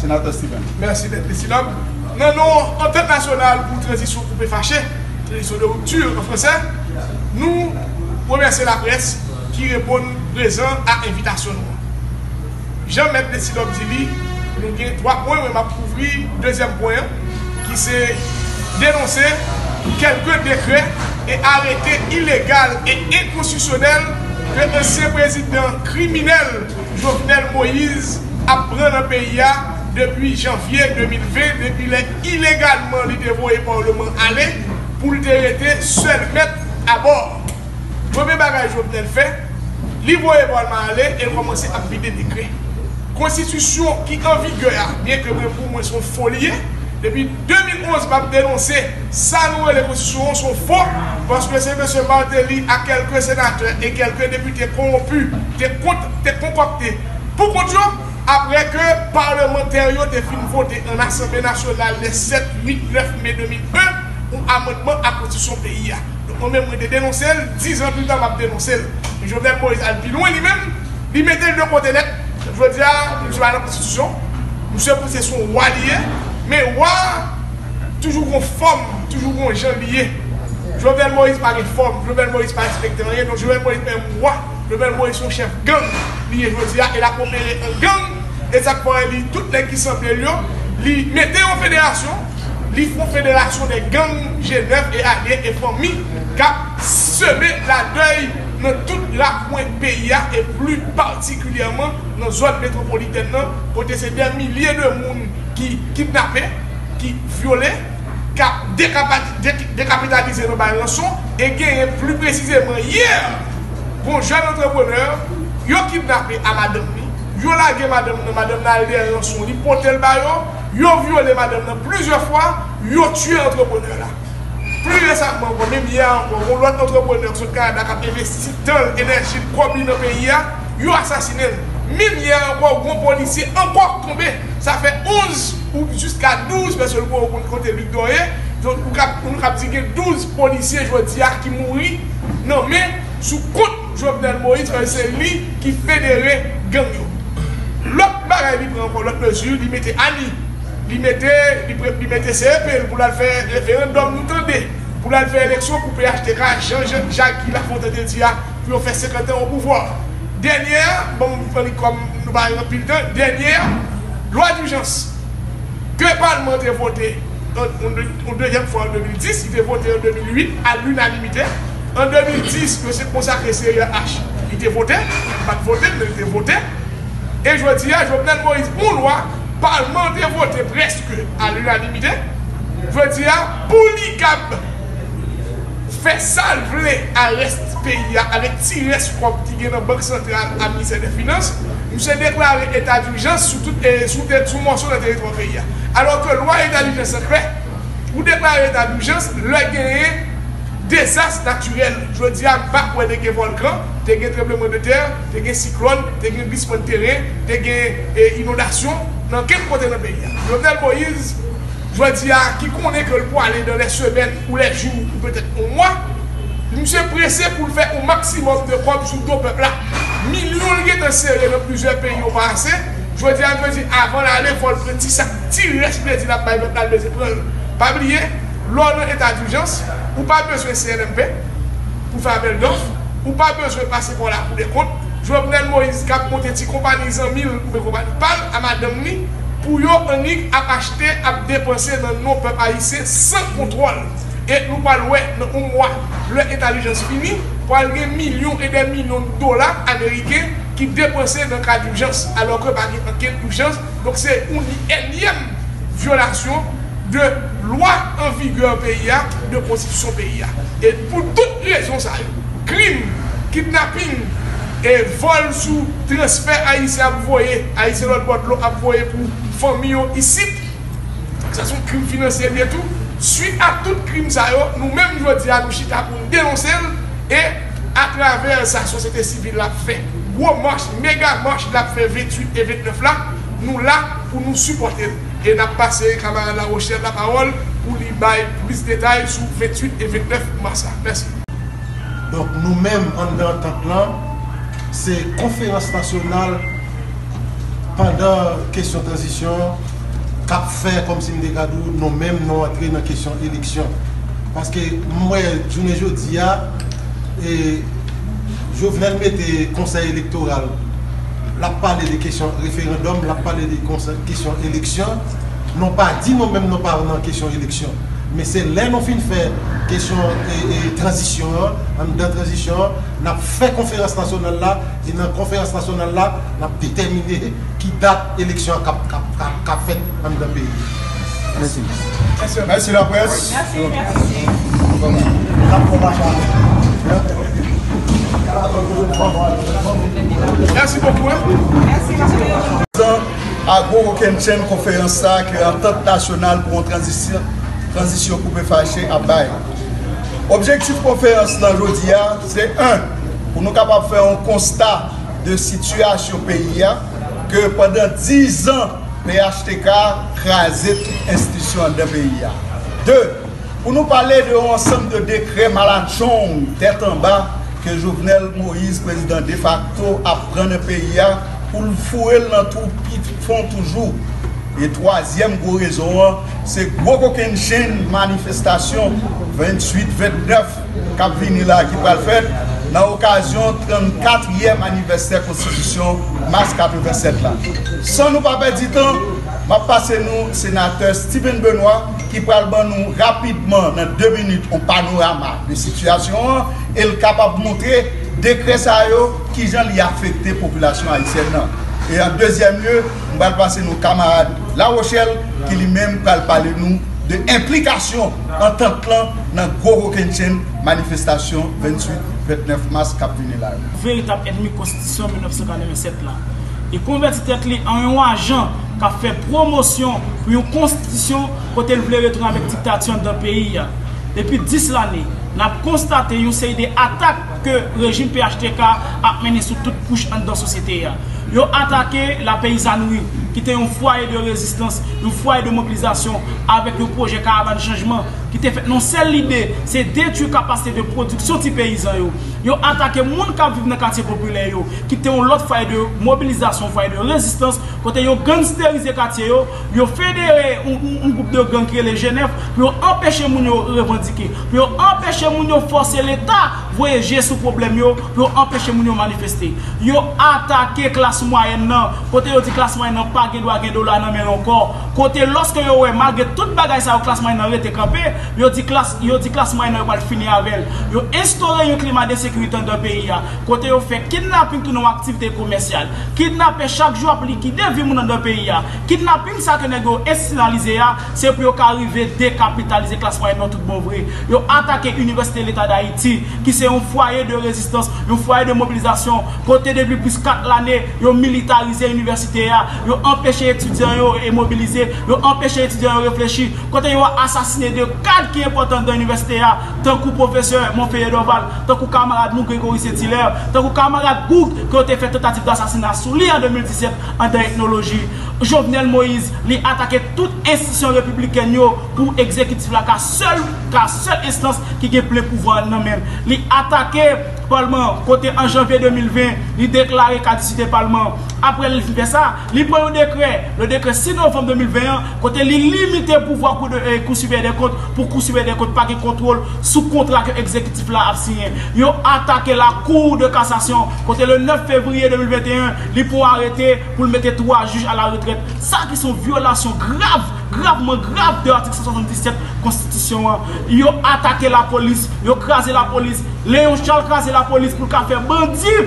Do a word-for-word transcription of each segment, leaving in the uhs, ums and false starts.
Senatè Stephens. Mèsi, Mèt Lesilòm. Nan non Antant Nasyonal pou Tranzisyon Koupe Fache, Transition de Rupture an fransè, nou remèsye laprès ki reponn prezan a envitasyon nou an. Jan Mèt Lesilòm di li, nou gen twa pwen, mwen m ap kouvri dezyèm pwen an, ki se denonse kèlke dekrè e arete ilegal e enkonstitisyonèl ke ansyen prezidan kriminèl Jovenel Moïse ap pran nan peyi a depi janvye de mil ven, depi lè ilegalman li te voye Parleman ale pou l te rete sèl mèt abò. Premye bagay Jovenel fè, li voye Parleman ale e l kòmanse ap vide dekrè. Konstitisyon ki an vigè a, byenke mwen, pou mwen, se yon fo li ye, depi de mil onz m ap denonse sa nou rele konstitisyon an, se yon fo, paske se mesye Martelly ak kèlke senatè e kèlke depite kowonpi te kont, te konkòkte pou kont yo, apre ke palmantè yo te fin vote an Asanble Nasyonal le sèt, uit, nèf me de mil en yon amandman a konstitisyon peyi a. Donk, mwen menm, mwen te denonse l, diz an pli ta, m ap denonse l. Jovenel Moïse al pi lwen li menm, li mete l de kote nèt. Jodi a, misye pa nan konstitisyon, misye panse se yon wa li ye, men wa toujou gon fòm, toujou gon jan li ye. Jovenel Moïse pa gen fòm, Jovenel Moïse pa respekte anyen, donk Jovenel Moïse pa yon wa, Jovenel Moïse se yon chèf gang li ye jodi a, e l ap opere an gang, e sa k fè li, tout nèg ki sanble l yo, li mete yon federasyon, li fè yon federasyon de gang, G nèf e alye e fanmi k ap seme ladèy nan tout rakwen peyi a, e pli patikilyèman nan zòn metwopolitèn nan, kote se dè milye de moun ki kidnape, ki vyole, k ap dekapa-, de-, dekapitalize nan bay ranson, e genyen pli presizeman yè, gon jèn antreprenè, yo kidnape a madanm li, yo lage madanm nan, madanm nan al dèyè ranson, li pote l ba yo, yo vyole madanm nan plizyè fwa, yo tiye antreprenè la. Pli resaman ankò, menm yè a ankò, gon lòt antreprenè ki sot Kanada k ap envesti tan l, enèji l, kòb li nan peyi a, yo asasinen l. Menm yè a ankò, gon polisye ankò k tonbe. Sa fè onz ou jiska douz pèsòn pou yo konn kote Luc Dor ye. Donk, ou kab, nou kab di gen douz polisye jodi a ki mouri nan men sou kont Jovenel Moïse, paske se li ki federe gang yo. Lòt bagay li pran ankò, lòt mezi, li mete Ani. Li mete, li pre-, li mete C E P l pou l al fè referandòm, nou tande, pou l al fè eleksyon pou P H T K, jan, jan Jacky Lafontant te di a, pou yo fè senkant an o pouvwa. Dènyè a, bon, m pran li kòm nou pa gen anpil tan, dènyè a, lwa dijans ke palman te vote an, an de-, an dezyèm fwa an de mil dis, li te vote an de mil uit a linanimite. An de mil dis, yo se konsakre Serya H, li te vote, li pa t vote, men li te vote. E jodi a, Jovenel Moïse pran yon lwa, palman an te vote prèske a linanimite. Jodi a, pou li kab fè sa l vle a rès peyi a, avèk ti rès kòb ki gen nan Bank Santral a Ministè dè Finans, misye deklare eta dijans sou tout, e, sou te-, sou mòso nan teritwa peyi a. Alò ke lwa eta dijans lan klè, ou deklare eta dijans lè genyen dezas natirèl. Jodi a, m pa kwè te gen vòlkan, te gen tranblemanntè, te gen siklòn, te gen glisman teren, te gen, e, inondasyon nan kenn kote nan peyi a. Jovenel Moïse, jodi a, ki konnen ke l pwale dans les semaines ou les jours ou petèt yon mwa, misye prese pou l fè yon maksimòm de kòb sou do pèp la. Milyon l gentan sere nan plizyè peyi yo pa ase. Jodi a, m vle di, avan l ale, fò l pran ti sa, ti rès plezi l ap bay pèp la, l bezwen pran l. Pa bliye, lè w nan eta dijans, ou pa bezwen C N M P pou fè apèl dòf, ou pa bezwen pase pa w Lakou dè Kont. Jovenel Moïse k ap monte ti konpayi zanmi l oubyen konpayi pa l a madanm li pou yo annik ap achte, ap depanse nan non pèp ayisyen san kontwòl. E nou pral wè nan yon mwa, lè eta dijans fini, pral gen milyon e dè milyon dola ameriken ki depanse nan ka dijans, alò ke pa gen ankenn ijans. Donk, se yon ènyèm vyolasyon de lwa an vigè peyi a, de konstitisyon peyi a. E pou tout rezon sa yo, krim, kidnaping, e vòl sou transfè ayisyen ap voye, ayisyen lòt bò dlo ap voye pou fanmi yo isit, sa se yon krim finansyè li ye tou. Swit a tout krim sa yo, nou menm jodi a, nou chita pou n denonse l, e atravè sa sosyete sivil la ap fè gwo mach, mega mach l ap fè venntuit e vennèf la, nou la pou nou sipòte l. E n ap pase kamarad La Rochelle lapawòl pou li bay plis detay sou venntuit e vennèf mas la. Mèsi. Donk, nou menm, anndan antant lan, se konferans nasyonal Pandan kesyon tranzisyon, k ap fè kòmsi m te ka di w, nou menm, nou antre nan kesyon eleksyon. Paske m wè jounen jodi a, e, Jovenel mete konsèy elektoral, l ap pale de kesyon referandòm, l ap pale de konsèy, kesyon eleksyon. Nou pa di nou menm nou pa nan kesyon eleksyon. Men se lè nou fin fè kesyon, e, e, tranzisyon an, anndan tranzisyon an, n ap fè konferans nasyonal la, e nan konferans nasyonal la, n ap detèmine ki dat eleksyon an k ap, k ap, k ap, k ap fèt anndan peyi a. Mèsi. Mèsi laprès. Mèsi, mèsi. Mèsi bokou, hein. Mèsi, mèsi. Tan a gwo kokennchenn konferans sa ke Antant Nasyonal pou yon tranzisyon, tranzisyon koupe fache ap bay. Objektif konferans lan jodi a, se, en, pou nou kapab fè yon konsta de sitiyasyon peyi a, ke pandan diz an, P H T K kraze tout enstitisyon anndan peyi a. De, pou nou pale de yon ansanm de dekrè malatchong, tèt anba, ke Jovenel Moïse, prezidan defakto, ap pran nan peyi a, pou l foure l nan twou pi fon toujou. E twazyèm gwo rezon an, se gwo kokennchenn manifestasyon venntuit, vennèf k ap vini la ki pral fèt nan okazyon trannkatriyèm anivèsè konstitisyon mas katrevennsèt la. San nou pa pèdi tan, m ap pase nou senatè Steven Benoît ki pral ban nou rapidman nan de minit yon panorama de sitiyasyon an e l kapab montre dekrè sa yo kijan li afekte popilasyon ayisyèn nan. E an dezyèm lye, m pral pase nou kamarad La Rochelle ki li menm pral pale nou de enplikasyon antant lan nan gwo kokennchenn manifestasyon venntuit, vennèf mas k ap vini la yo. Veritab ènmi konstitisyon mil nèf san katrevennsèt la. Li konvèti tèt li an yon ajan k ap fè pwomosyon pou yon konstitisyon kote l vle retounen avèk diktati anndan peyi a. Depi dis lane, n ap konstate yon seri de atak ke rejim P H T K ap mennen sou tout kouch anndan sosyete a. Yo atake lapeyizanri, ki te yon fwaye de rezistans, yon fwaye de mobilizasyon avèk yon pwojè karavàn chanjman ki te fèt nan yon sèl lide, se detwi kapasite de pwodiksyon ti peyizan yo. Yo atake moun k ap viv nan katye popilè yo, ki te yon lòt fwaye de mobilizasyon, fwaye de rezistans, kote yo gangsterize katye yo, yo federe yon, yon, yon gwoup de gang ki rele G nèf pou yo anpeche moun yo revandike, pou yo anpeche moun yo fòse Leta voye je sou pwoblèm yo, pou yo anpeche moun yo manifeste. Yo atake klas mwayèn nan, kote yo di klas mwayèn nan pa gen dwa gen dola nan men l ankò, kote lòske yo wè, malgre tout bagay sa yo, klas mwayèn nan rete kanpe, yo di klas, yo di klas mwayèn nan yo pral fini avè l. Yo enstore yon klima de sekirite anndan peyi a, kote yo fè kidnaping tounen yon aktivite komèsyal. Kidnapè chak jou ap likide vi moun anndan peyi a. Kidnaping sa ke nèg yo enstitisyonalize a, se pou yo ka rive dekapitalize klas mwayèn nan tout bon vre. Yo atake Inivèsite Leta Dayiti, ki se yon fwaye de rezistans, yon fwaye de mobilizasyon, kote depi plis kat lane, yo militarize inivèsite a, yo anpeche etidyan yo e mobilize, yo anpeche etidyan yo reflechi, kote yo asasine de kad ki enpòtan nan inivèsite a, tankou pwofesè Monferrier Dorval, tankou kamarad nou Gregory Saint-Hilaire, tankou kamarad Goug, ke yo te fè tantativ dasasina sou li an de mil disèt anndan etnoloji. Jovenel Moïse, li atake tout enstitisyon repiblikèn yo pou egzekitif la ka sèl, ka sèl enstans ki gen plen pouvwa nan men l. Li atake palman, kote an janvye de mil ven, li deklare kadisite palman. Apre li fin fè sa, li pran yon dekrè, le décret six novembre deux mille vingt an, kote li limite pouvwa kou de, eh, Kou Siperyè dè Kont, pou Kou Siperyè dè Kont pa gen kontwòl sou kontra ke egzekitif la ap siyen. Yo atake la Cour de cassation, kote le nèf fevriye de mil venteyen, li pran arete pou l mete twa jij a la retrèt. Sa ki se yon vyolasyon grav, gravman grav de atik san swasanndisèt konstitisyon an. Yo atake lapolis, yo kraze lapolis. Léon Charles kraze lapolis pou l ka fè bandi,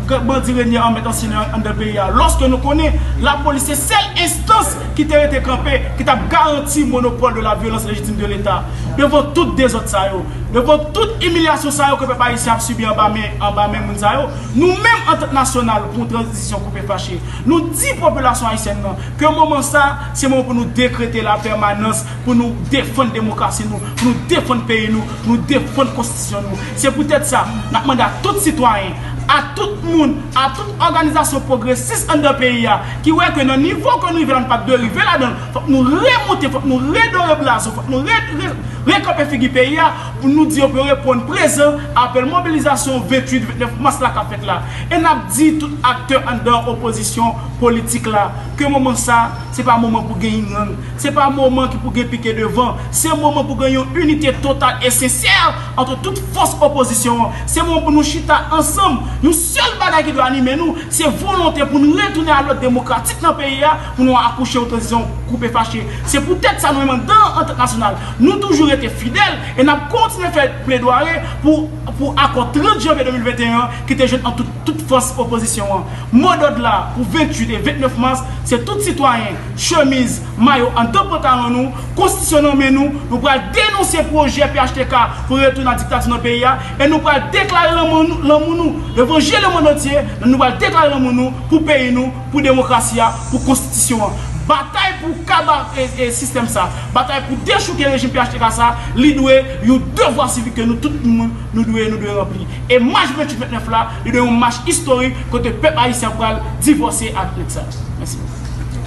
bandi renye an mèt an sèn anndan peyi a. Lòske nou konnen lapolis se sèl enstans ki te rete kanpe, ki t ap garanti monopòl de la violence légitime de l'État. Devan tout dezòd sa yo, devan tout imilyasyon sa yo ke pèp ayisyen ap sibi anba men, anba men moun sa yo, nou menm Antant Nasyonal pou yon tranzisyon koupe fache, nou di popilasyon ayisyèn nan ke moman sa, se moman pou nou dekrete lapèmanans, pou nou defann demokrasi nou, pou nou defann peyi nou, pou nou defann konstitisyon nou. Se poutèt sa, n ap mande a tout sitwayen, a tout moun, a tout òganizasyon pwogresis anndan peyi a, ki wè ke nan nivo ke nou rive la, nou p ap dwe rive ladan l. Fòk nou remonte, fòk nou redore blazo, fòk nou re, re, rekanpe figi peyi a, pou nou di yo pou yo reponn prezan apèl mobilizasyon venntuit, vennèf mas la k ap fèt la. E n ap di tout aktè anndan opozisyon politik la, ke moman sa, se pa moman pou gen ingang, se pa moman ki pou gen pike devan, se moman pou gen yon inite total e sensè ant tout fòs opozisyon an. Se moman pou nou chita ansanm. Yon sèl bagay ki dwe anime nou, se volonte pou nou retounen a lòd demokratik nan peyi a, pou nou akouche yon tranzisyon koupe fache. Se poutèt sa nou menm anndan Antant Nasyonal, nou toujou rete fidèl e n ap kontinye fè pledwari pou, pou akò trant janvye de mil venteyen an ki te jwenn ant tout, tout fòs opozisyon an. Modòd la pou venntuit e vennèf mas, se tout sitwayen, chemiz, mayo anndan pantalon nou, konstitisyon nan men nou, nou pral denonse pwojè P H T K pou retounen a diktati nan peyi a, e nou pral deklare lanmou nou, lanmou nou devan je lemonn antye, nou pral deklare lanmou nou pou peyi nou, pou demokrasi a, pou konstitisyon an. Batay pou kaba e, e sistèm sa, batay pou dechouke rejim P H T K sa, li dwe yon devwa sivik ke nou tout moun, nou dwe, nou dwe ranpli. E mach venntuit vennèf la, li dwe yon mach istorik kote pèp ayisyen an pral divòse avèk nèg sa. Mèsi.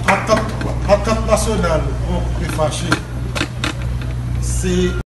Antant, antant nasyonal, bon, e fache. Se